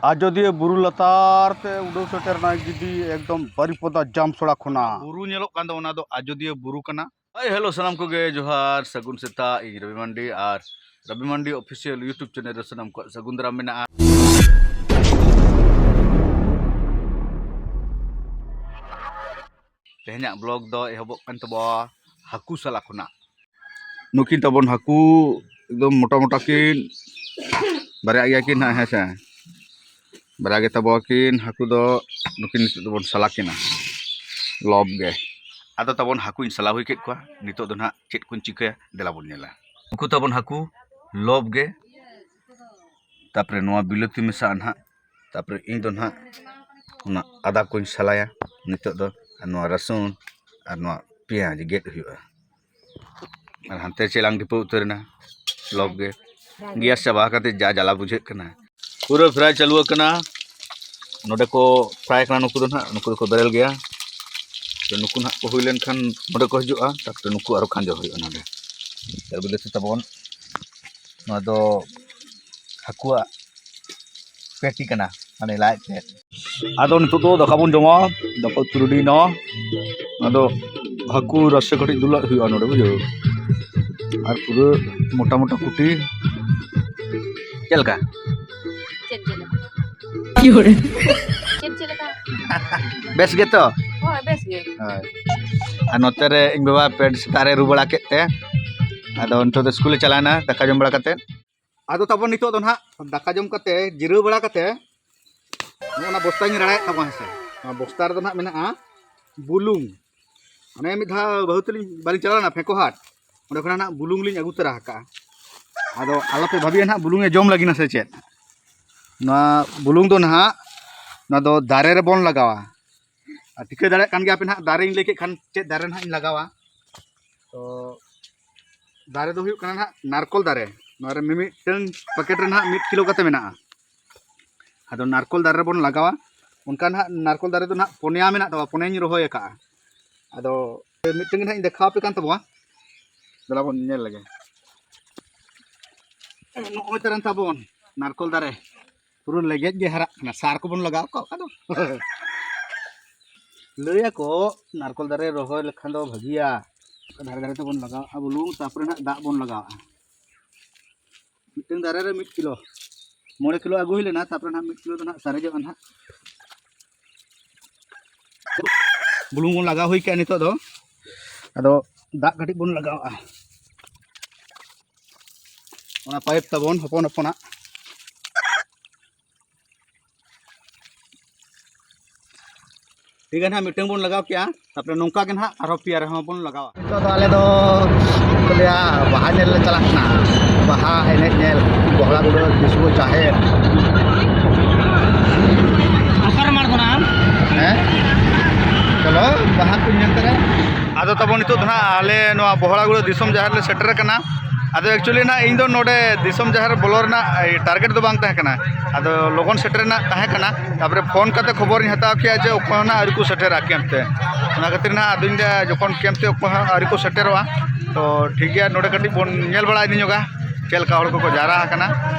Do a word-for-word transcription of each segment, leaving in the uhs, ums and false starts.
ᱟᱡᱚᱫᱤᱭᱟᱹ ᱵᱩᱨᱩ ᱞᱟᱛᱟᱨ ᱛᱮ ᱩᱰᱟᱹᱣ ᱥᱮᱴᱮᱨ ᱮᱱᱟᱭ ᱜᱤᱫᱤ, ᱮᱠᱫᱚᱢ ᱵᱟᱨᱤᱯᱚᱫᱟ ᱡᱟᱢᱥᱚᱲᱟ ᱠᱷᱚᱱᱟᱜ᱾ ᱵᱩᱨᱩ ᱧᱮᱞᱚᱜ ᱠᱟᱱ ᱫᱚ, ᱚᱱᱟ ᱫᱚ ᱟᱡᱚᱫᱤᱭᱟᱹ ᱵᱩᱨᱩ ᱠᱟᱱᱟ᱾ ᱦᱟᱭ, ᱦᱮᱞᱳ, ᱥᱟᱱᱟᱢ ᱠᱚᱜᱮ ᱡᱚᱦᱟᱨ, ᱥᱟᱹᱜᱩᱱ ᱥᱮᱛᱟᱜ᱾ ᱤᱧ ᱨᱚᱵᱤ ᱢᱟᱱᱰᱤ ᱟᱨ ᱨᱚᱵᱤ ᱢᱟᱱᱰᱤ Official YouTube channel ᱨᱮ ᱥᱟᱱᱟᱢ ᱠᱚᱣᱟᱜ ᱥᱟᱹᱜᱩᱱ ᱫᱟᱨᱟᱢ ᱢᱮᱱᱟᱜᱼᱟ᱾ ᱛᱮᱦᱮᱧᱟᱜ vlog ᱫᱚ ᱮᱦᱚᱵᱚᱜ ᱠᱟᱱ ᱛᱟᱵᱚᱣᱟ ᱦᱟᱹᱠᱩ ᱥᱟᱞᱟ ᱠᱷᱚᱱᱟᱜ᱾ ᱱᱩᱠᱤᱱ ᱛᱟᱵᱚᱱ ᱦᱟᱹᱠᱩ ᱮᱠᱫᱚᱢ ᱢᱚᱴᱟ ᱢᱚᱴᱟ ᱠᱤᱱ, ᱵᱟᱨᱭᱟ ᱜᱮᱭᱟ ᱠᱤᱱ ᱦᱟᱸᱜ, ᱦᱮᱸ ᱥᱮ? ᱵᱟᱨᱭᱟ ᱜᱮ ᱛᱟᱵᱚ ᱠᱤᱱ ᱦᱟᱹᱠᱩ ᱫᱚ, ᱱᱩᱠᱤᱱ ᱱᱤᱛᱚᱜ ᱫᱚᱵᱚᱱ ᱥᱟᱞᱟ ᱠᱤᱱᱟ ᱞᱚᱵ ᱜᱮ᱾ ᱟᱫᱚ ᱛᱟᱵᱚᱱ ᱦᱟᱹᱠᱩᱧ ᱥᱟᱞᱟ ᱦᱩᱭ ᱠᱮᱫ ᱠᱚᱣᱟ, ᱱᱤᱛᱚᱜ ᱫᱚ ᱱᱟᱦᱟᱜ ᱪᱮᱫ ᱠᱚᱧ ᱪᱤᱠᱟᱹᱭᱟ, ᱫᱮᱞᱟ ᱵᱚᱱ ᱧᱮᱞᱟ᱾ ᱱᱩᱠᱩ ᱛᱟᱵᱚᱱ ᱦᱟᱹᱠᱩ ᱞᱚᱵ ᱜᱮ, ᱛᱟᱯᱚᱨᱮ ᱱᱚᱣᱟ ᱵᱤᱞᱟᱹᱛᱤ ᱢᱮᱥᱟ ᱱᱟᱦᱟᱜ, ᱛᱟᱯᱚᱨᱮ ᱤᱧ ᱫᱚ ᱱᱟᱦᱟᱜ ᱚᱱᱟ ᱟᱫᱟ ᱠᱚᱧ ᱥᱟᱞᱟᱭᱟ ᱱᱤᱛᱚᱜ ᱫᱚ, ᱟᱨ ᱱᱚᱣᱟ ᱨᱟᱹᱥᱩᱱ ᱟᱨ ᱱᱚᱣᱟ ᱯᱮᱸᱭᱟᱡᱽ ᱜᱮᱫ ᱦᱩᱭᱩᱜᱼᱟ᱾ ᱟᱨ ᱦᱟᱱᱛᱮ ᱪᱮᱞᱟᱝ ᱰᱷᱤᱯᱟᱹ ᱩᱛᱟᱹᱨ ᱮᱱᱟ ᱞᱚᱵ ᱜᱮ᱾ ᱜᱮᱥ ᱪᱟᱵᱟ ᱠᱟᱛᱮ ᱡᱟ ᱡᱟᱞᱟ ᱵᱩᱡᱷᱟᱹᱜ ᱠᱟᱱᱟ᱾ ᱯᱩᱨᱟᱹ fry ᱪᱟᱹᱞᱩ ᱟᱠᱟᱱᱟ᱾ ᱱᱚᱰᱮ ᱠᱚ fry ᱠᱟᱱᱟ ᱱᱩᱠᱩ ᱫᱚ ᱱᱟᱦᱟᱜ, ᱱᱩᱠᱩ ᱫᱚᱠᱚ ᱵᱮᱨᱮᱞ ᱜᱮᱭᱟ᱾ ᱛᱚ, ᱱᱩᱠᱩ ᱱᱟᱦᱟᱜ ᱠᱚ ᱦᱩᱭ ᱞᱮᱱᱠᱷᱟᱱ ᱱᱚᱰᱮ ᱠᱚ ᱦᱤᱡᱩᱜᱼᱟ, ᱛᱟᱨᱯᱚᱨᱮ ᱱᱩᱠᱩ ᱟᱨᱚ ᱠᱷᱟᱸᱡᱚ ᱦᱩᱭᱩᱜᱼᱟ ᱱᱚᱰᱮ᱾ ᱛᱟᱨ ᱵᱤᱞᱟᱹᱛᱤ ᱛᱟᱵᱚᱱ, ᱱᱚᱣᱟ ᱫᱚ ᱦᱟᱹᱠᱩᱣᱟᱜ ᱯᱮᱴᱤ ᱠᱟᱱᱟ, ᱢᱟᱱᱮ ᱞᱟᱡ ᱛᱮᱫ᱾ ᱟᱫᱚ ᱱᱤᱛᱚᱜ ᱫᱚ ᱫᱟᱠᱟ ᱵᱚᱱ ᱡᱚᱢᱟ, ᱫᱟᱠᱟ ᱩᱛᱩ ready ᱮᱱᱟ᱾ ᱟᱫᱚ ᱦᱟᱹᱠᱩ ᱨᱟᱥᱮ ᱠᱟᱹᱴᱤᱡ ᱫᱩᱞᱟᱜ ᱦᱩᱭᱩᱜᱼᱟ ᱱᱚᱰᱮ, ᱵᱩᱡᱷᱟᱹᱣ᱾ ᱟᱨ ᱯᱩᱨᱟᱹ ᱢᱚᱴᱟ ᱢᱚᱴᱟ ᱠᱩᱴᱤ᱾ ᱪᱮᱫ ᱞᱮᱠᱟ? ᱪᱮᱫ ᱪᱮᱫ ᱞᱮᱠᱟ? ᱪᱮᱫ ᱪᱮᱫ ᱞᱮᱠᱟ? ᱵᱮᱥ ᱜᱮᱛᱚ? ᱦᱳᱭ, ᱵᱮᱥ ᱜᱮ᱾ ᱦᱳᱭ᱾ ᱟᱨ ᱱᱚᱛᱮ ᱨᱮ ᱤᱧ ᱵᱟᱵᱟ ᱯᱮᱱᱴ ᱥᱮᱛᱟᱜ ᱨᱮ ᱨᱩ ᱵᱟᱲᱟ ᱠᱮᱫ ᱛᱮ, ᱟᱫᱚ ᱱᱤᱛᱚᱜ ᱫᱚ ᱥᱠᱩᱞᱮ ᱪᱟᱞᱟᱣᱮᱱᱟ ᱫᱟᱠᱟ ᱡᱚᱢ ᱵᱟᱲᱟ ᱠᱟᱛᱮᱫ᱾ ᱟᱫᱚ ᱛᱟᱵᱚᱱ ᱱᱤᱛᱚᱜ ᱫᱚ ᱱᱟᱦᱟᱜ ᱫᱟᱠᱟ ᱡᱚᱢ ᱠᱟᱛᱮ, ᱡᱤᱨᱟᱹᱣ ᱵᱟᱲᱟ ᱠᱟᱛᱮ, ᱱᱚᱜᱼᱚ ᱱᱟ ᱵᱚᱥᱛᱟᱧ ᱨᱟᱲᱟᱭᱮᱫ ᱛᱟᱵᱚᱱᱟ, ᱦᱮᱸ ᱥᱮ᱾ ᱱᱚᱣᱟ ᱵᱚᱥᱛᱟ ᱨᱮᱫᱚ ᱱᱟᱦᱟᱜ ᱢᱮᱱᱟᱜᱼᱟ ᱵᱩᱞᱩᱝ᱾ ᱚᱱᱮ ᱢᱤᱫ ᱫᱷᱟᱣ ᱵᱟᱹᱦᱩ ᱛᱟᱹᱞᱤᱧ ᱵᱟᱹᱞᱤᱧ ᱪᱟᱞᱟᱣ ᱞᱮᱱᱟ ᱯᱷᱮᱸᱠᱚ ᱦᱟᱴ, ᱚᱸᱰᱮ ᱠᱷᱚᱱᱟᱜ ᱱᱟᱦᱟᱜ ᱵᱩᱞᱩᱝ ᱞᱤᱧ ᱟᱹᱜᱩ ᱛᱚᱨᱟ ᱟᱠᱟᱫᱼᱟ᱾ ᱟᱫᱚ ᱟᱞᱚᱯᱮ ᱵᱷᱟᱹᱵᱤᱭᱟ ᱱᱟᱦᱟᱜ ᱵᱩᱞᱩᱝ ᱮ ᱡᱚᱢ ᱞᱟᱹᱜᱤᱫ ᱥᱮ ᱪᱮᱫ᱾ ᱱᱚᱣᱟ ᱵᱩᱞᱩᱝ ᱫᱚ ᱱᱟᱦᱟᱜ, ᱱᱚᱣᱟ ᱫᱚ ᱫᱟᱨᱮ ᱨᱮᱵᱚᱱ ᱞᱟᱜᱟᱣᱟ᱾ ᱟᱨ ᱴᱷᱤᱠᱟᱹ ᱫᱟᱲᱮᱭᱟᱜ ᱠᱟᱱ ᱜᱮᱭᱟ ᱯᱮ ᱱᱟᱦᱟᱜ, ᱫᱟᱨᱮᱧ ᱞᱟᱹᱭ ᱠᱮᱫ ᱠᱷᱟᱱ ᱪᱮᱫ ᱫᱟᱨᱮ ᱱᱟᱦᱟᱜ ᱤᱧ ᱞᱟᱜᱟᱣᱟ᱾ ᱛᱚ ᱫᱟᱨᱮ ᱫᱚ ᱦᱩᱭᱩᱜ ᱠᱟᱱᱟ ᱱᱟᱦᱟᱜ ᱱᱟᱨᱠᱳᱞ ᱫᱟᱨᱮ᱾ ᱱᱚᱣᱟ ᱨᱮ ᱢᱤᱢᱤᱫᱴᱟᱹᱝ ᱯᱮᱠᱮᱴ ᱨᱮ ᱱᱟᱦᱟᱜ ᱢᱤᱫ ᱠᱤᱞᱳ ᱠᱟᱛᱮ ᱢᱮᱱᱟᱜᱼᱟ᱾ ᱟᱫᱚ ᱱᱟᱨᱠᱳᱞ ᱫᱟᱨᱮ ᱨᱮᱵᱚᱱ ᱞᱟᱜᱟᱣᱟ᱾ ᱚᱱᱠᱟ ᱱᱟᱦᱟᱜ ᱱᱟᱨᱠᱳᱞ ᱫᱟᱨᱮ ᱫᱚ ᱱᱟᱦᱟᱜ ᱯᱩᱱᱭᱟ ᱢᱮᱱᱟᱜ ᱛᱟᱵᱚᱱᱟ, ᱯᱩᱱᱭᱟᱧ ᱨᱚᱦᱚᱭ ᱟᱠᱟᱫᱼᱟ᱾ ᱟᱫᱚ ᱢᱤᱫᱴᱟᱹᱝ ᱜᱮ ᱱᱟᱦᱟᱜ ᱤᱧ ᱫᱮᱠᱷᱟᱣ ᱟᱯᱮ ᱠᱟᱱ ᱛᱟᱵᱚᱱᱟ, ᱫᱮᱞᱟ ᱵᱚᱱ ᱧᱮᱞ ᱞᱮᱜᱮ᱾ ᱱᱚᱜᱼᱚᱭ ᱛᱟᱨᱮᱱ ᱛᱟᱵᱚᱱ ᱱᱟᱨᱠᱳᱞ ᱫᱟᱨᱮ᱾ ᱯᱩᱨᱟᱹ ᱞᱮᱜᱮᱡ ᱜᱮ ᱦᱟᱨᱟᱜ ᱠᱟᱱᱟ, ᱥᱟᱨ ᱠᱚᱵᱚᱱ ᱞᱟᱜᱟᱣ ᱠᱟᱜ ᱚᱠᱟ ᱫᱚ᱾ ᱞᱟᱹᱭᱟᱠᱚ ᱱᱟᱨᱠᱳᱞ ᱫᱟᱨᱮ ᱨᱚᱦᱚᱭ ᱞᱮᱠᱷᱟᱱ ᱫᱚ ᱵᱷᱟᱹᱜᱤᱭᱟ, ᱫᱷᱟᱨᱮ ᱫᱷᱟᱨᱮ ᱛᱮᱵᱚᱱ ᱞᱟᱜᱟᱣᱟᱜᱼᱟ ᱵᱩᱞᱩᱝ, ᱛᱟᱨᱯᱚᱨᱮ ᱱᱟᱦᱟᱜ ᱫᱟᱜ ᱵᱚᱱ ᱞᱟᱜᱟᱣᱟᱜᱼᱟ᱾ ᱢᱤᱫᱴᱟᱝ ᱫᱟᱨᱮ ᱨᱮ ᱢᱤᱫ ᱠᱤᱞᱳ, ᱢᱚᱬᱮ ᱠᱤᱞᱳ ᱟᱹᱜᱩ ᱦᱩᱭ ᱞᱮᱱᱟ, ᱛᱟᱨᱯᱚᱨᱮ ᱱᱟᱦᱟᱜ ᱢᱤᱫ ᱠᱤᱞᱳ ᱫᱚ ᱱᱟᱦᱟᱜ ᱥᱟᱨᱮᱡᱚᱜᱼᱟ ᱱᱟᱦᱟᱜ᱾ ᱵᱩᱞᱩᱝ ᱵᱚᱱ ᱞᱟᱜᱟᱣ ᱦᱩᱭ ᱠᱮᱜᱼᱟ ᱱᱤᱛᱚᱜ ᱫᱚ, ᱟᱫᱚ ᱫᱟᱜ ᱠᱟᱹᱴᱤᱡ ᱵᱚᱱ ᱞᱟᱜᱟᱣᱟᱜᱼᱟ᱾ ᱚᱱᱟ ᱯᱟᱭᱤᱯ ᱛᱟᱵᱚᱱ ᱦᱚᱯᱚᱱ ᱦᱚᱯᱚᱱᱟᱜ᱾ ᱴᱷᱤᱠ ᱜᱮᱭᱟ ᱱᱟᱦᱟᱜ, ᱢᱤᱫᱴᱟᱝ ᱵᱚᱱ ᱞᱟᱜᱟᱣ ᱠᱮᱜᱼᱟ, ᱛᱟᱨᱯᱚᱨᱮ ᱱᱚᱝᱠᱟ ᱜᱮ ᱱᱟᱦᱟᱜ ᱟᱨᱦᱚᱸ ᱯᱮᱭᱟ ᱨᱮᱦᱚᱸ ᱵᱚᱱ ᱞᱟᱜᱟᱣᱟ᱾ ᱱᱤᱛᱚᱜ ᱫᱚ ᱟᱞᱮ ᱫᱚ ᱪᱮᱫ ᱠᱚ ᱞᱟᱹᱭᱟ, ᱵᱟᱦᱟ ᱧᱮᱞ ᱞᱮ ᱪᱟᱞᱟᱜ ᱠᱟᱱᱟ, ᱵᱟᱦᱟ ᱮᱱᱮᱡ ᱧᱮᱞ, ᱵᱚᱦᱲᱟ ᱜᱩᱰᱟᱹ ᱫᱤᱥᱩᱣᱟᱹ ᱡᱟᱦᱮᱨ᱾ ᱚᱠᱟᱨᱮᱢ ᱟᱬᱜᱚᱱᱟ ᱟᱢ? ᱦᱮᱸ, ᱪᱚᱞᱚ ᱵᱟᱦᱟ ᱠᱚ ᱧᱮᱞ ᱛᱚᱨᱟ᱾ ᱟᱫᱚ ᱛᱟᱵᱚᱱ ᱱᱤᱛᱚᱜ ᱫᱚ ᱱᱟᱦᱟᱜ ᱟᱞᱮ ᱱᱚᱣᱟ ᱵᱚᱦᱲᱟ ᱜᱩᱰᱟᱹ ᱫᱤᱥᱚᱢ ᱡᱟᱦᱮᱨ ᱞᱮ ᱥᱮᱴᱮᱨ ᱟᱠᱟᱱᱟ᱾ ᱟᱫᱚ actually ᱱᱟᱦᱟᱜ ᱤᱧ ᱫᱚ ᱱᱚᱰᱮ ᱫᱤᱥᱚᱢ ᱡᱟᱦᱮᱨ ᱵᱚᱞᱚ ᱨᱮᱱᱟᱜ ᱴᱟᱨᱜᱮᱴ ᱫᱚ ᱵᱟᱝ ᱛᱟᱦᱮᱸ ᱠᱟᱱᱟ᱾ ᱟᱫᱚ ᱞᱚᱜᱚᱱ ᱥᱮᱴᱮᱨ ᱨᱮᱱᱟᱜ ᱛᱟᱦᱮᱸ ᱠᱟᱱᱟ, ᱛᱟᱨᱯᱚᱨᱮ ᱯᱷᱳᱱ ᱠᱟᱛᱮ ᱠᱷᱚᱵᱚᱨᱤᱧ ᱦᱟᱛᱟᱣ ᱠᱮᱜᱼᱟ ᱡᱮ ᱚᱠᱚᱭ ᱦᱚᱸ ᱱᱟᱦᱟᱜ ᱟᱹᱣᱨᱤ ᱠᱚ ᱥᱮᱴᱮᱨᱟ ᱠᱮᱢᱯ ᱛᱮ᱾ ᱚᱱᱟ ᱠᱷᱟᱹᱛᱤᱨ ᱱᱟᱦᱟᱜ ᱟᱫᱚᱧ ᱞᱟᱹᱭᱟ ᱡᱚᱠᱷᱚᱱ ᱠᱮᱢᱯ ᱛᱮ ᱚᱠᱚᱭ ᱦᱚᱸ ᱟᱹᱣᱨᱤ ᱠᱚ ᱥᱮᱴᱮᱨᱚᱜᱼᱟ, ᱛᱚ ᱴᱷᱤᱠ ᱜᱮᱭᱟ, ᱱᱚᱰᱮ ᱠᱟᱹᱴᱤᱡ ᱵᱚᱱ ᱧᱮᱞ ᱵᱟᱲᱟ ᱤᱫᱤ ᱧᱚᱜᱟ ᱪᱮᱫ ᱞᱮᱠᱟ ᱦᱚᱲ ᱠᱚᱠᱚ ᱡᱟᱣᱨᱟ ᱟᱠᱟᱱᱟ᱾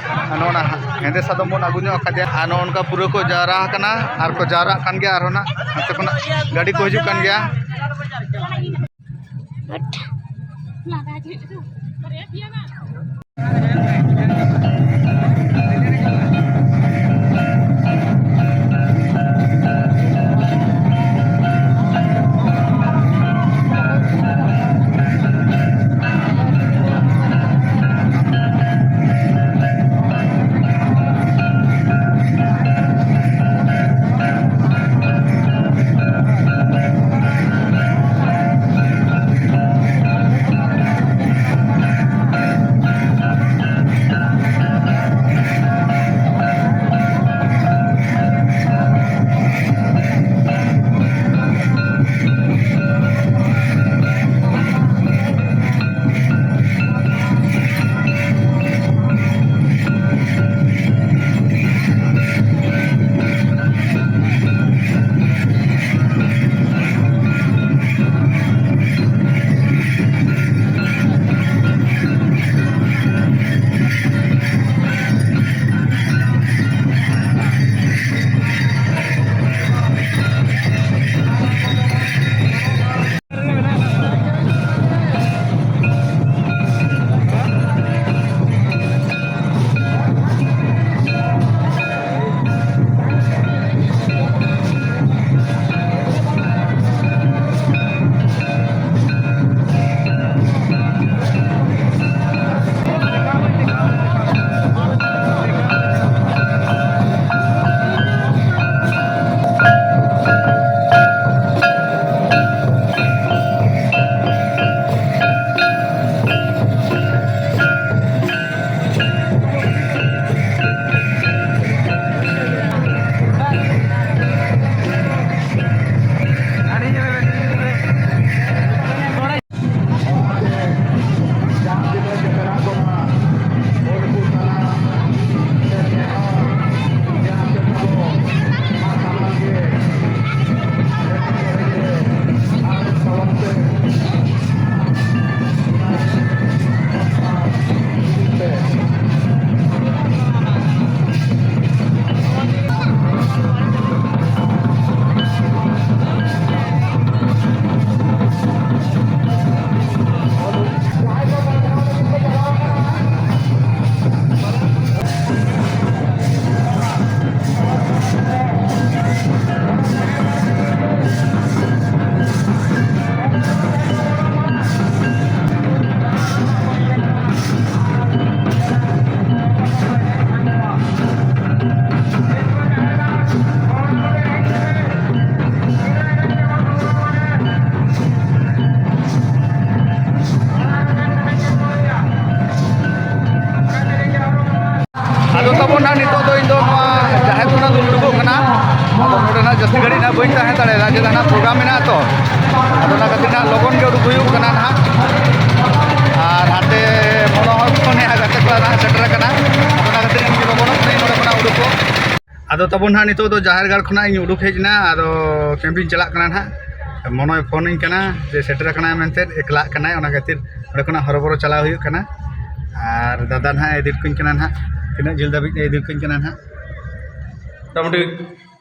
ᱟᱨ ᱱᱚᱜᱼᱚ ᱱᱟ ᱦᱮᱸᱫᱮ ᱥᱟᱫᱚᱢ ᱵᱚᱱ ᱟᱹᱜᱩ ᱧᱚᱜ ᱟᱠᱟᱫᱮᱭᱟ, ᱟᱨ ᱱᱚᱜᱼᱚ ᱱᱚᱝᱠᱟ ᱯᱩᱨᱟᱹ ᱠᱚ ᱡᱟᱣᱨᱟ ᱟᱠᱟᱱᱟ, ᱟᱨ ᱠᱚ ᱡᱟᱣᱨᱟᱜ ᱠᱟᱱ ᱜᱮᱭᱟ, ᱟᱨᱦᱚᱸ ᱱᱟᱜ ᱦᱟᱱᱛᱮ ᱠᱷᱚᱱᱟᱜ ᱜᱟᱹᱰᱤ ᱠᱚ ᱦᱤᱡᱩᱜ ᱠᱟᱱ ᱜᱮᱭᱟ᱾ ᱚᱱᱟ ᱱᱤᱛᱚᱜ ᱫᱚ ᱤᱧ ᱫᱚ ᱱᱚᱣᱟ ᱡᱟᱦᱮᱨ ᱠᱷᱚᱱᱟᱜ ᱫᱚᱧ ᱩᱰᱩᱠᱚᱜ ᱠᱟᱱᱟ᱾ ᱟᱫᱚ ᱱᱚᱰᱮ ᱱᱟᱜ ᱡᱟᱹᱥᱛᱤ ᱜᱷᱟᱹᱲᱤᱡ ᱱᱟᱜ ᱵᱟᱹᱧ ᱛᱟᱦᱮᱸ ᱫᱟᱲᱮᱭᱟᱫᱟ, ᱪᱮᱫᱟᱜ ᱱᱟᱜ ᱯᱨᱳᱜᱨᱟᱢ ᱢᱮᱱᱟᱜᱼᱟ ᱛᱚ᱾ ᱟᱫᱚ ᱚᱱᱟ ᱠᱷᱟᱹᱛᱤᱨ ᱱᱟᱜ ᱞᱚᱜᱚᱱ ᱜᱮ ᱩᱰᱩᱠ ᱦᱩᱭᱩᱜ ᱠᱟᱱᱟ ᱱᱟᱜ᱾ ᱟᱨ ᱦᱟᱱᱛᱮ ᱢᱚᱱᱳ ᱦᱚᱸ ᱯᱷᱳᱱ ᱮᱫᱟ, ᱜᱟᱛᱮ ᱠᱚᱲᱟ ᱱᱟᱜ ᱥᱮᱴᱮᱨ ᱟᱠᱟᱱᱟ᱾ ᱟᱫᱚ ᱚᱱᱟ ᱠᱷᱟᱹᱛᱤᱨ ᱤᱧ ᱞᱚᱜᱚᱱᱚᱜ ᱠᱟᱹᱱᱟᱹᱧ ᱱᱚᱰᱮ ᱠᱷᱚᱱᱟᱜ ᱩᱰᱩᱠᱚᱜ᱾ ᱟᱫᱚ ᱛᱟᱵᱚᱱ ᱱᱟᱜ ᱱᱤᱛᱚᱜ ᱫᱚ ᱡᱟᱦᱮᱨ ᱜᱟᱲ ᱠᱷᱚᱱᱟᱜ ᱤᱧ ᱩᱰᱩᱠ ᱦᱮᱡ ᱮᱱᱟ᱾ ᱟᱫᱚ ᱠᱮᱢᱯ ᱤᱧ ᱪᱟᱞᱟᱜ ᱠᱟᱱᱟ ᱱᱟᱜ᱾ ᱢᱚᱱᱳᱭ ᱯᱷᱳᱱ ᱟᱹᱧ ᱠᱟᱱᱟ ᱡᱮ ᱥᱮᱴᱮᱨ ᱟᱠᱟᱱᱟᱭ ᱢᱮᱱᱛᱮ, ᱮᱠᱞᱟᱜ ᱠᱟᱱᱟᱭ, ᱚᱱᱟ ᱠᱷᱟᱹᱛᱤᱨ ᱚᱸᱰᱮ ᱠᱷᱚᱱᱟᱜ ᱦᱚᱨᱚᱵᱚᱨᱚ ᱪᱟᱞᱟᱣ ᱦᱩᱭᱩᱜ ᱠᱟᱱᱟ᱾ ᱟᱨ ᱫᱟᱫᱟ ᱱᱟᱜ ᱮ ᱤᱫᱤ ᱠᱟᱹᱧ ᱠᱟᱱᱟ ᱱᱟᱜ, ᱛᱤᱱᱟᱹᱜ ᱡᱷᱟᱹᱞ ᱫᱷᱟᱹᱵᱤᱡ ᱮ ᱤᱫᱤ ᱠᱟᱹᱧ ᱠᱟᱱᱟ ᱱᱟᱜ᱾ ᱢᱚᱴᱟᱢᱩᱴᱤ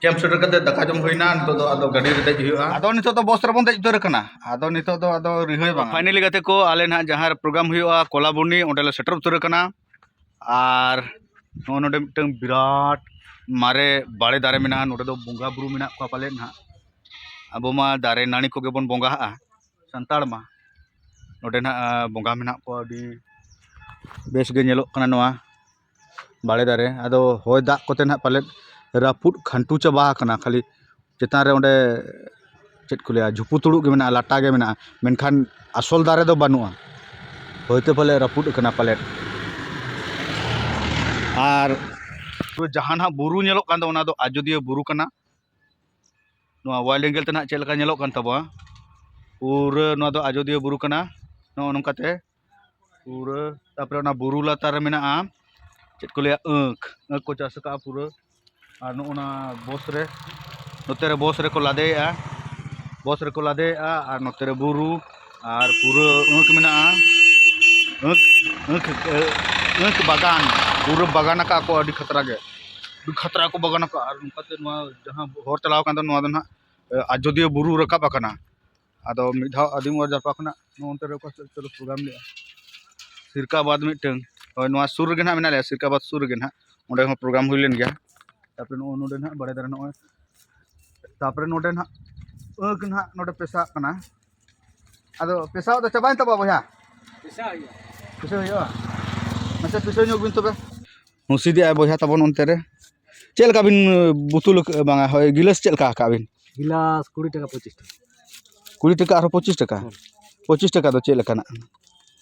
ᱠᱮᱢᱯ ᱥᱮᱴᱮᱨ ᱠᱟᱛᱮ ᱫᱟᱠᱟ ᱡᱚᱢ ᱦᱩᱭᱱᱟ, ᱱᱤᱛᱚᱜ ᱫᱚ ᱟᱫᱚ ᱜᱟᱹᱰᱤ ᱨᱮ ᱫᱮᱡ ᱦᱩᱭᱩᱜᱼᱟ᱾ ᱟᱫᱚ ᱱᱤᱛᱚᱜ ᱫᱚ ᱵᱚᱥ ᱨᱮᱵᱚᱱ ᱫᱮᱡ ᱩᱛᱟᱹᱨ ᱟᱠᱟᱱᱟ᱾ ᱟᱫᱚ ᱱᱤᱛᱚᱜ ᱫᱚ ᱟᱫᱚ ᱨᱤᱦᱟᱹᱭ ᱵᱟᱝ᱾ ᱯᱷᱟᱭᱱᱟᱞᱤ ᱜᱟᱛᱮ ᱠᱚ, ᱟᱞᱮ ᱱᱟᱦᱟᱜ ᱡᱟᱦᱟᱸ ᱨᱮ ᱯᱨᱳᱜᱨᱟᱢ ᱦᱩᱭᱩᱜᱼᱟ ᱠᱚᱞᱟᱵᱚᱱᱤ, ᱚᱸᱰᱮ ᱞᱮ ᱥᱮᱴᱮᱨ ᱩᱛᱟᱹᱨ ᱟᱠᱟᱱᱟ᱾ ᱟᱨ ᱱᱚᱜᱼᱚ ᱱᱚᱰᱮ ᱢᱤᱫᱴᱟᱝ ᱵᱤᱨᱟᱴ ᱢᱟᱨᱮ ᱵᱟᱲᱮ ᱫᱟᱨᱮ ᱢᱮᱱᱟᱜᱼᱟ᱾ ᱱᱚᱰᱮ ᱫᱚ ᱵᱚᱸᱜᱟ ᱵᱩᱨᱩ ᱢᱮᱱᱟᱜ ᱠᱚᱣᱟ ᱯᱟᱞᱮᱫ ᱱᱟᱦᱟᱜ᱾ ᱟᱵᱚ ᱢᱟ ᱫᱟᱨᱮ ᱱᱟᱹᱲᱤ ᱠᱚᱜᱮ ᱵᱚᱱ ᱵᱚᱸᱜᱟᱜᱼᱟ ᱥᱟᱱᱛᱟᱲ ᱢᱟ᱾ ᱱᱚᱰᱮ ᱱᱟᱦᱟᱜ ᱵᱚᱸᱜᱟ ᱢᱮᱱᱟᱜ ᱠᱚᱣᱟ, ᱟᱹᱰᱤ ᱵᱮᱥ ᱜᱮ ᱧᱮᱞᱚᱜ ᱠᱟᱱᱟ ᱱᱚᱣᱟ ᱵᱟᱲᱮ ᱫᱟᱨᱮ᱾ ᱟᱫᱚ ᱦᱚᱭ ᱫᱟᱜ ᱠᱚᱛᱮ ᱱᱟᱦᱟᱜ ᱯᱟᱞᱮᱫ ᱨᱟᱹᱯᱩᱫ ᱠᱷᱟᱱᱴᱩ ᱪᱟᱵᱟ ᱟᱠᱟᱱᱟ᱾ ᱠᱷᱟᱹᱞᱤ ᱪᱮᱛᱟᱱ ᱨᱮ ᱚᱸᱰᱮ ᱪᱮᱫ ᱠᱚ ᱞᱟᱹᱭᱟ, ᱡᱷᱩᱯᱩ ᱛᱩᱲᱩᱜ ᱜᱮ ᱢᱮᱱᱟᱜᱼᱟ, ᱞᱟᱴᱟ ᱜᱮ ᱢᱮᱱᱟᱜᱼᱟ, ᱢᱮᱱᱠᱷᱟᱱ ᱟᱥᱚᱞ ᱫᱟᱨᱮ ᱫᱚ ᱵᱟᱹᱱᱩᱜᱼᱟ᱾ ᱦᱚᱭᱛᱳ ᱯᱟᱞᱮ ᱨᱟᱹᱯᱩᱫ ᱟᱠᱟᱱᱟ ᱯᱟᱞᱮᱫ᱾ ᱟᱨ ᱡᱟᱦᱟᱸ ᱱᱟᱦᱟᱜ ᱵᱩᱨᱩ ᱧᱮᱞᱚᱜ ᱠᱟᱱ ᱫᱚ, ᱚᱱᱟ ᱫᱚ ᱟᱡᱳᱫᱤᱭᱟᱹ ᱵᱩᱨᱩ ᱠᱟᱱᱟ᱾ ᱱᱚᱣᱟ ᱣᱟᱭᱤᱞᱰ ᱮᱝᱜᱮᱞ ᱛᱮ ᱱᱟᱦᱟᱜ ᱪᱮᱫ ᱞᱮᱠᱟ ᱧᱮᱞᱚᱜ ᱠᱟᱱ ᱛᱟᱵᱚᱱᱟ, ᱯᱩᱨᱟᱹ ᱱᱚᱣᱟ ᱫᱚ ᱟᱡᱳᱫᱤᱭᱟᱹ ᱵᱩᱨᱩ ᱠᱟᱱᱟ᱾ ᱱᱚᱜᱼᱚ ᱱᱚᱝᱠᱟᱛᱮ ᱯᱩᱨᱟᱹ, ᱛᱟᱨᱯᱚᱨᱮ ᱚᱱᱟ ᱵᱩᱨᱩ ᱞᱟᱛᱟᱨ ᱨᱮ ᱢᱮᱱᱟᱜᱼᱟ, ᱪᱮᱫ ᱠᱚ ᱞᱟᱹᱭᱟ, ᱟᱹᱠ, ᱟᱹᱠ ᱠᱚ ᱪᱟᱥ ᱟᱠᱟᱫᱼᱟ ᱯᱩᱨᱟᱹ᱾ ᱟᱨ ᱱᱚᱜᱼᱚ ᱱᱟ ᱵᱚᱥ ᱨᱮ, ᱱᱚᱛᱮ ᱨᱮ ᱵᱚᱥ ᱨᱮᱠᱚ ᱞᱟᱫᱮᱭᱮᱜᱼᱟ, ᱵᱚᱥ ᱨᱮᱠᱚ ᱞᱟᱫᱮᱭᱮᱜᱼᱟ᱾ ᱟᱨ ᱱᱚᱛᱮ ᱨᱮ ᱵᱩᱨᱩ, ᱟᱨ ᱯᱩᱨᱟᱹ ᱟᱹᱠ ᱢᱮᱱᱟᱜᱼᱟ, ᱟᱹᱠ, ᱟᱹᱠ, ᱟᱹᱠ ᱵᱟᱜᱟᱱ, ᱯᱩᱨᱟᱹ ᱵᱟᱜᱟᱱ ᱟᱠᱟᱫ ᱠᱚ ᱟᱹᱰᱤ ᱠᱷᱟᱛᱨᱟ ᱜᱮ, ᱟᱹᱰᱤ ᱠᱷᱟᱛᱨᱟ ᱠᱚ ᱵᱟᱜᱟᱱ ᱟᱠᱟᱫᱼᱟ᱾ ᱟᱨ ᱱᱚᱝᱠᱟᱛᱮ ᱱᱚᱣᱟ ᱡᱟᱦᱟᱸ ᱦᱚᱨ ᱪᱟᱞᱟᱣ ᱟᱠᱟᱱ ᱫᱚ, ᱱᱚᱣᱟ ᱫᱚ ᱱᱟᱦᱟᱜ ᱟᱡᱚᱫᱤᱭᱟᱹ ᱵᱩᱨᱩ ᱨᱟᱠᱟᱵ ᱟᱠᱟᱱᱟ᱾ ᱟᱫᱚ ᱢᱤᱫ ᱫᱷᱟᱣ ᱟᱹᱫᱤᱢ ᱚᱣᱟᱨ ᱡᱟᱨᱯᱟ ᱠᱷᱚᱱᱟᱜ ᱱᱚᱜᱼᱚ ᱱᱚᱱᱛᱮ ᱨᱮ ᱚᱠᱟ ᱥᱮᱫ ᱪᱚᱞᱚ ᱯᱨᱳᱜᱨᱟᱢ ᱞᱮᱜᱼᱟ, ᱥᱤᱨᱠᱟᱵᱟᱫᱽ ᱢᱤᱫᱴᱟᱹᱝ, ᱦᱳᱭ, ᱱᱚᱣᱟ ᱥᱩᱨ ᱨᱮᱜᱮ ᱱᱟᱦᱟᱜ ᱢᱮᱱᱟᱜ ᱞᱮᱭᱟ, ᱥᱤᱨᱠᱟᱵᱟᱫᱽ ᱥᱩᱨ ᱨᱮᱜᱮ ᱱᱟᱦᱟᱜ, ᱚᱸᱰᱮ ᱦᱚᱸ ᱯᱨᱳᱜᱨᱟᱢ ᱦᱩᱭ ᱞᱮᱱ ᱜᱮᱭᱟ᱾ ᱛᱟᱨᱯᱚᱨᱮ ᱱᱚᱜᱼᱚ ᱱᱚᱰᱮ ᱱᱟᱦᱟᱜ ᱵᱟᱲᱮ ᱫᱟᱨᱮ ᱱᱚᱜᱼᱚᱭ, ᱛᱟᱨᱯᱚᱨᱮ ᱱᱚᱰᱮ ᱱᱟᱦᱟᱜ ᱟᱹᱠ ᱱᱟᱦᱟᱜ ᱱᱚᱰᱮ ᱯᱮᱥᱟᱜ ᱠᱟᱱᱟ᱾ ᱟᱫᱚ ᱯᱮᱥᱟᱣᱟᱜ ᱫᱚ ᱪᱟᱵᱟᱭᱮᱱ ᱛᱟᱵᱚᱣᱟ ᱵᱚᱭᱦᱟ? ᱯᱮᱥᱟ ᱦᱩᱭᱩᱜᱼᱟ᱾ ᱯᱮᱥᱟ ᱦᱩᱭᱩᱜᱼᱟ? ᱟᱪᱪᱷᱟ, ᱯᱮᱥᱟ ᱧᱚᱜ ᱵᱤᱱ ᱛᱚᱵᱮ᱾ ᱢᱩᱥᱤᱫ ᱮᱜᱼᱟᱭ ᱵᱚᱭᱦᱟ ᱛᱟᱵᱚᱱ ᱚᱱᱛᱮ ᱨᱮ᱾ ᱪᱮᱫ ᱞᱮᱠᱟ ᱵᱤᱱ ᱵᱩᱛᱩᱞ ᱟᱠᱟᱫ, ᱵᱟᱝᱟ, ᱦᱳᱭ, ᱜᱤᱞᱟᱹᱥ ᱪᱮᱫ ᱞᱮᱠᱟ ᱟᱠᱟᱫ ᱵᱤᱱ? ᱜᱤᱞᱟᱥ ᱠᱩᱲᱤ ᱴᱟᱠᱟ, ᱯᱚᱸᱪᱤᱥ ᱴᱟᱠᱟ᱾ ᱠᱩᱲᱤ ᱴᱟᱠᱟ ᱟᱨᱦᱚᱸ ᱯᱚᱸᱪᱤᱥ ᱴᱟᱠᱟ? ᱦᱮᱸ᱾ ᱯᱚᱸᱪᱤᱥ ᱴᱟᱠᱟ ᱫᱚ ᱪᱮᱫ ᱞᱮᱠᱟᱱᱟᱜ?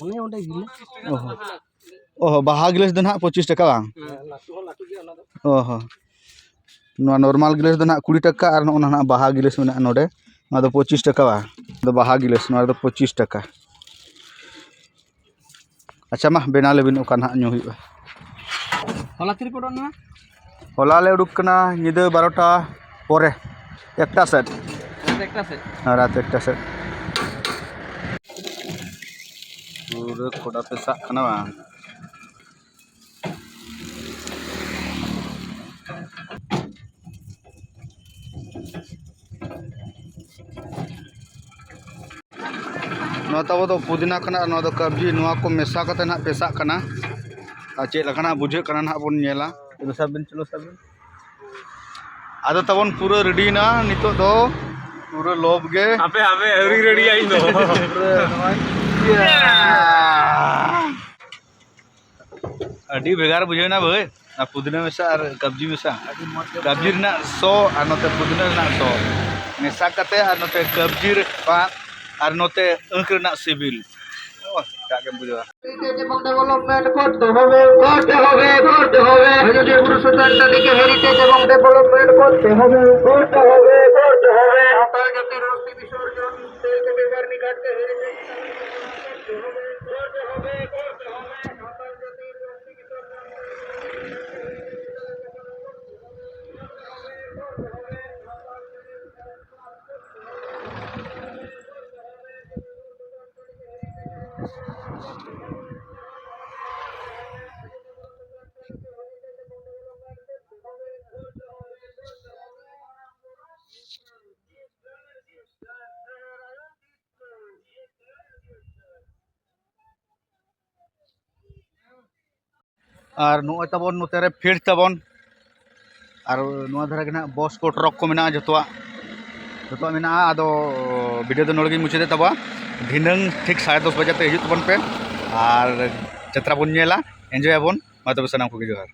ᱚᱱᱮ ᱚᱸᱰᱮ ᱜᱤᱞᱟᱹᱥ᱾ ᱚ ᱦᱚᱸ᱾ ᱚ ᱦᱚᱸ, ᱵᱟᱦᱟ ᱜᱤᱞᱟᱹᱥ ᱫᱚ ᱱᱟᱦᱟᱜ ᱯᱚᱸᱪᱤᱥ ᱴᱟᱠᱟ ᱵᱟᱝ? ᱦᱮᱸ, ᱞᱟᱹᱴᱩ ᱦᱚᱸ ᱞᱟᱹᱴᱩ᱾ ᱚ ᱦᱚᱸ᱾ ᱱᱚᱣᱟ ᱱᱚᱨᱢᱟᱞ ᱜᱤᱞᱟᱹᱥ ᱫᱚ ᱱᱟᱦᱟᱜ ᱠᱩᱲᱤ ᱴᱟᱠᱟ, ᱟᱨ ᱱᱚᱜᱼᱚ ᱱᱟᱦᱟᱜ ᱵᱟᱦᱟ ᱜᱤᱞᱟᱹᱥ ᱢᱮᱱᱟᱜᱼᱟ ᱱᱚᱰᱮ, ᱱᱚᱣᱟ ᱫᱚ ᱯᱚᱸᱪᱤᱥ ᱴᱟᱠᱟ᱾ ᱵᱟ, ᱫᱚ ᱵᱟᱦᱟ ᱜᱤᱞᱟᱹᱥ, ᱱᱚᱣᱟ ᱨᱮᱫᱚ ᱯᱚᱸᱪᱤᱥ ᱴᱟᱠᱟ᱾ ᱟᱪᱪᱷᱟ, ᱢᱟ ᱵᱮᱱᱟᱣ ᱞᱮᱵᱤᱱ, ᱚᱠᱟ ᱱᱟᱦᱟᱜ ᱧᱩ ᱦᱩᱭᱩᱜᱼᱟ᱾ ᱦᱚᱞᱟ ᱛᱤᱨᱮ ᱯᱮ ᱚᱰᱚᱠ ᱞᱮᱱᱟ? ᱦᱚᱞᱟ ᱞᱮ ᱩᱰᱩᱠ ᱠᱟᱱᱟ ᱧᱤᱫᱟᱹ ᱵᱟᱨᱚᱴᱟ ᱯᱚᱨᱮ, ᱮᱠᱴᱟ ᱥᱮᱫ᱾ ᱨᱟᱛ ᱮᱠᱴᱟ ᱥᱮᱫ? ᱦᱮᱸ, ᱨᱟᱛ ᱮᱠᱴᱟ ᱥᱮᱫ᱾ ᱯᱩᱨᱟᱹ ᱠᱚᱰᱟ ᱯᱮ ᱥᱟᱵ ᱠᱟᱱᱟ ᱵᱟᱝ? ᱱᱚᱣᱟ ᱛᱟᱵᱚ ᱫᱚ ᱯᱩᱫᱤᱱᱟ ᱠᱟᱱᱟ, ᱟᱨ ᱱᱚᱣᱟ ᱫᱚ ᱠᱟᱵᱽᱡᱤ, ᱱᱚᱣᱟ ᱠᱚ ᱢᱮᱥᱟ ᱠᱟᱛᱮ ᱱᱟᱦᱟᱜ ᱯᱮᱥᱟᱜ ᱠᱟᱱᱟ᱾ ᱟᱨ ᱪᱮᱫ ᱞᱮᱠᱟᱱᱟᱜ ᱵᱩᱡᱷᱟᱹᱜ ᱠᱟᱱᱟ ᱱᱟᱦᱟᱜ ᱵᱚᱱ ᱧᱮᱞᱟ᱾ ᱪᱚᱞᱚ ᱥᱟᱵ ᱵᱤᱱ, ᱪᱚᱞᱚ ᱥᱟᱵ ᱵᱤᱱ᱾ ᱟᱫᱚ ᱛᱟᱵᱚᱱ ᱯᱩᱨᱟᱹ ᱨᱮᱰᱤᱭᱮᱱᱟ ᱱᱤᱛᱚᱜ ᱫᱚ, ᱯᱩᱨᱟᱹ ᱞᱚᱵ ᱜᱮ᱾ ᱦᱟᱯᱮ, ᱦᱟᱯᱮ, ᱟᱹᱣᱨᱤ ᱨᱮᱰᱤᱭᱟ ᱤᱧ ᱫᱚ᱾ ᱯᱩᱨᱟᱹ ᱱᱚᱜᱼᱚᱭ᱾ ᱟᱹᱰᱤ ᱵᱷᱮᱜᱟᱨ ᱵᱩᱡᱷᱟᱹᱣ ᱮᱱᱟ ᱵᱷᱟᱹᱭ, ᱚᱱᱟ ᱯᱩᱫᱤᱱᱟ ᱢᱮᱥᱟ ᱟᱨ ᱠᱟᱵᱽᱡᱤ ᱢᱮᱥᱟ᱾ ᱟᱹᱰᱤ ᱢᱚᱡᱽ ᱜᱮ ᱠᱟᱵᱽᱡᱤ ᱵᱩᱡᱷᱟᱹᱣ ᱨᱮᱱᱟᱜ ᱥᱚ ᱟᱨ ᱱᱚᱛᱮ ᱯᱩᱫᱤᱱᱟ ᱨᱮᱱᱟᱜ ᱥᱚ ᱢᱮᱥᱟ ᱠᱟᱛᱮ, ᱟᱨ ᱱᱚᱛᱮ ᱠᱟᱵᱽᱡᱤ ᱨᱮ ᱯᱟᱸᱠ, ᱟᱨ ᱱᱚᱛᱮ ᱟᱹᱠ ᱨᱮᱱᱟᱜ ᱥᱤᱵᱤᱞ᱾ ᱚ, ᱮᱴᱟᱜ ᱜᱮᱢ ᱵᱩᱡᱷᱟᱹᱣᱟ᱾ হেরিটেজ এবং ডেভেলপমেন্ট করতে হবে, করতে হবে, করতে হবে। আয়োজনের পুরুষোত্তম তালিকা হেরিটেজ এবং ডেভেলপমেন্ট করতে হবে, করতে হবে, করতে হবে। সাঁওতাল জাতির অস্থি বিসর্জন, তেল কপি বর্ণি ঘাটকে হেরিটেজ করতে হবে, করতে হবে, করতে হবে। সাঁওতাল জাতির অস্থি বিসর্জন। ᱟᱨ ᱱᱚᱜᱼᱚᱭ ᱛᱟᱵᱚᱱ ᱱᱚᱛᱮ ᱨᱮ ᱯᱷᱤᱞᱰ ᱛᱟᱵᱚᱱ, ᱟᱨ ᱱᱚᱣᱟ ᱫᱷᱟᱨᱮ ᱜᱮ ᱱᱟᱦᱟᱜ ᱵᱚᱥ ᱠᱚ, ᱴᱨᱟᱠ ᱠᱚ ᱢᱮᱱᱟᱜᱼᱟ, ᱡᱚᱛᱚᱣᱟᱜ, ᱡᱚᱛᱚᱣᱟᱜ ᱢᱮᱱᱟᱜᱼᱟ᱾ ᱟᱫᱚ ᱵᱷᱤᱰᱤᱭᱳ ᱫᱚ ᱱᱚᱰᱮ ᱜᱤᱧ ᱢᱩᱪᱟᱹᱫᱮᱫ ᱛᱟᱵᱚᱱᱟ᱾ ᱫᱷᱤᱱᱟᱹᱝ ᱴᱷᱤᱠ ᱥᱟᱲᱮ ᱫᱚᱥ ᱵᱟᱡᱮ ᱛᱮ ᱦᱤᱡᱩᱜ ᱛᱟᱵᱚᱱ ᱯᱮ, ᱟᱨ ᱡᱟᱛᱨᱟ ᱵᱚᱱ ᱧᱮᱞᱟ, ᱮᱱᱡᱚᱭ ᱟᱵᱚᱱ᱾ ᱢᱟ ᱛᱚᱵᱮ ᱥᱟᱱᱟᱢ ᱠᱚᱜᱮ ᱡᱚᱦᱟᱨ᱾